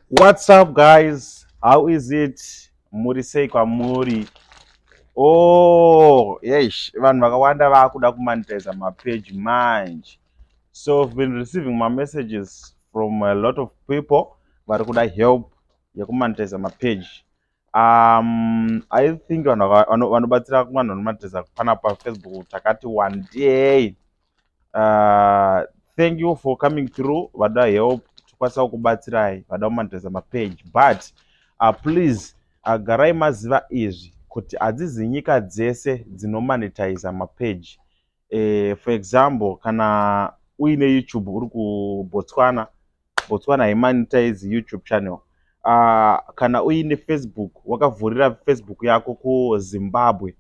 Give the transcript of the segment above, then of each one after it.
What's up, guys? How is it? Muri sei kwamuri? Oh, yes, vanhu vakawanda vakuda kumonetize mapage manje. So I've been receiving my messages from a lot of people vari kuda help yekumonetize mapage. I think vanhu vanobatsira vanhu vanomonetize panapa paFacebook takati one day. Thank you for coming through. Vada help, tokwanisa kukubatsirai vada kumonetize mapage, but please, garai maziva izvi kuti hadzizi nyika dzese dzinomonetize mapage. For example, kana uine YouTube uri kuBotswana, Botswana haimonetize YouTube channel. Kana uine Facebook, wakavhurira Facebook yako kuZimbabwe,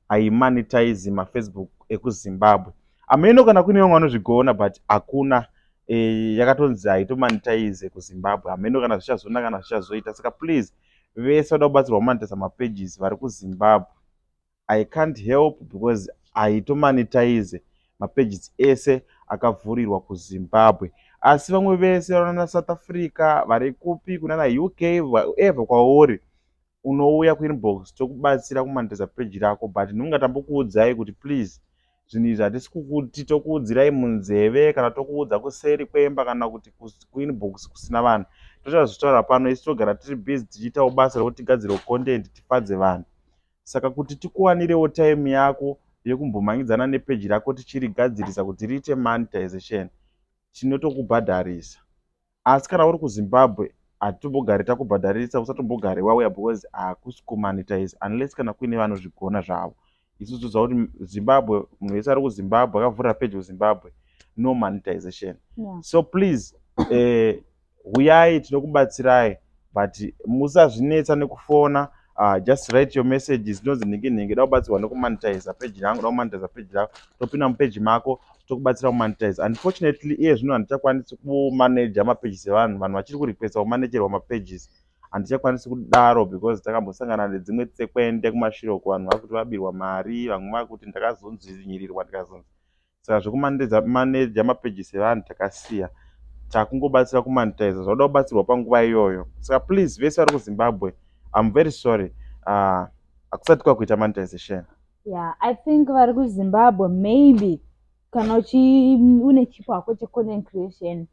haimonetize maFacebook ekuZimbabwe. Hameno kana kune vamwe vanozvigona, but hakuna. Yakatonzi haitomonetize kuZimbabwe. Hameno kana zvichazona, kana zvichazoita. Saka please, vese vada kubatsirwa kumonetiza mapages vari kuZimbabwe, I can't help because haitomonetize mapages ese akavhurirwa kuZimbabwe. Asi vamwe vese vanana South Africa, vari kupi, kunana UK, wherever kwauri, unouya kuinbox, tokubatsira kumonetiza page rako. But ndinonga tambokuudzai kuti please, zvinhu izvi hatisi kukuti tokuudzirai munzeve kana tokuudza kuseri kwemba kana kuti kuinbox kusina vanhu. Tochazvitaura pano. Isu togara tiri busy tichiitawo basa rekuti tigadzirewo content, tifadze vanhu. Saka kuti tikuwanirewo time yako yekumbomhanyidzana nepeji rako tichirigadzirisa kuti riite monetization, tinotokubhadharisa. Asi kana uri kuZimbabwe, hatitombogari takubhadharisa. Usatombogare wauya because hakusi kumonetize unless kana kuine vanozvigona zvavo. Isusu toziva kuti Zimbabwe, munhu wese ari kuZimbabwe akavhurira peji kuZimbabwe, no monetization. So please, huyai, tinokubatsirai, but musazvinetsa nekufona. Just write your messages, inonzi nhingi nhingi, da kubatsirwa nekumonetiza peji rangu, da kumonetiza peji rako. Topinda mupeji mako, tokubatsira kumonetize. Unfortunately, iye zvino handichakwanisi kumaneja mapages evanhu. Vanhu vachiri kurequesta kumanejerwa mapages, handichakwanisi kudaro because takambosangana nedzimwe tsekwende kumashure uko. Vanhu vakuti vabirwa mari, vamwe vakuti ndakazonzinyirirwa, ndikazonzi. Saka zvekumaneja mapages evanhu takasiya, takungobatsira kumonetiza zvauda kubatsirwa panguva iyoyo. Saka please, vese vari kuZimbabwe, I'm very sorry, hakusati kwakuita monetization. Yeah, I think vari kuZimbabwe, maybe kana une chipo hako checontent creation,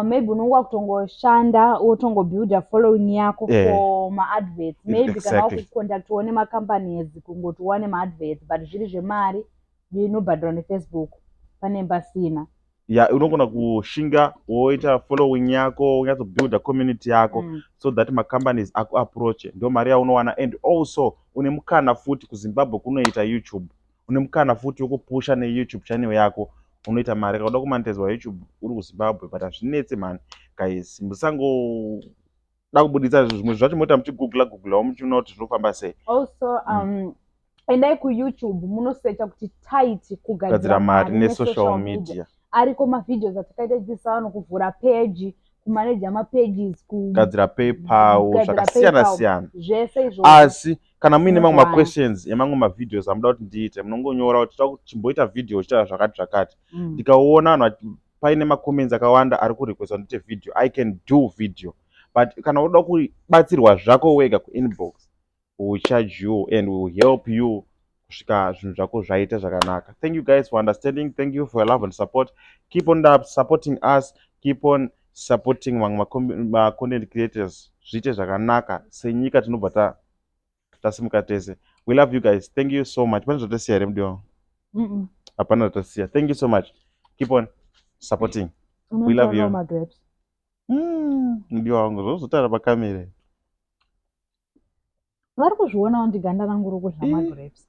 maybe unonga kutongoshanda wotongobuilda following yako for maadverts maybe, kana wakucontactiwo nemacompanies kungoti uwane maadverts, but zviri zvemari inobhadharwa neFacebook, pane pasina. Ya, unogona kushinga woita following yako, unyatsobuilda community yako so that macompanies akuapproache, ndo mari yaunowana. And also une mukana futi kuZimbabwe kunoita YouTube, une mukana futi wekupusha neYouTube channel yako, unoita mari. Kauda kumonetizwa YouTube uri kuZimbabwe, but hazvinetse mani. Guys, musangoda kubuditsa zvimwe zvacho, moita muchigoogla googlawo muchiona kuti zvinofamba sei. Also, endai kuYouTube, munosecha kuti Tytie kugadzira kugadzira mari nesocial media. Ariko mavideos atakaita tichidzidzisa vanhu kuvhura page, kumaneja mapages, kugadzira PayPal, kugadzira zvakasiyana PayPal, siyana. Zvese izvozvo. Asi kana muine mamwe Tinozwana. maquestions emamwe mavideos amuda kuti ndiite, munongonyora kuti toda kuti chimboita video uchitaura zvakati zvakati. Ndikaona vanhu paine macomments akawanda ari kurequesta ndiite video, I can do video. But kana uda kubatsirwa zvako wega kuinbox, we will charge you and we will help you kusvika zvinhu zvako zvaita zvakanaka. Thank you guys for understanding. Thank you for your love and support. Keep on up supporting us, keep on supporting vamwe macontent creators, zviite zvakanaka senyika, tinobva tasimuka tese. We love you guys. Thank you so much. Pane zvatasiya here, mudiwa? Hapana zvatasiya. Thank you so much. Keep on supporting. We love you. Unotaurawo magrapes. Mudiwa wangu, zvozotaura pakamera. Vari kuzvionawo kuti ganda rangu rokudya magrapes.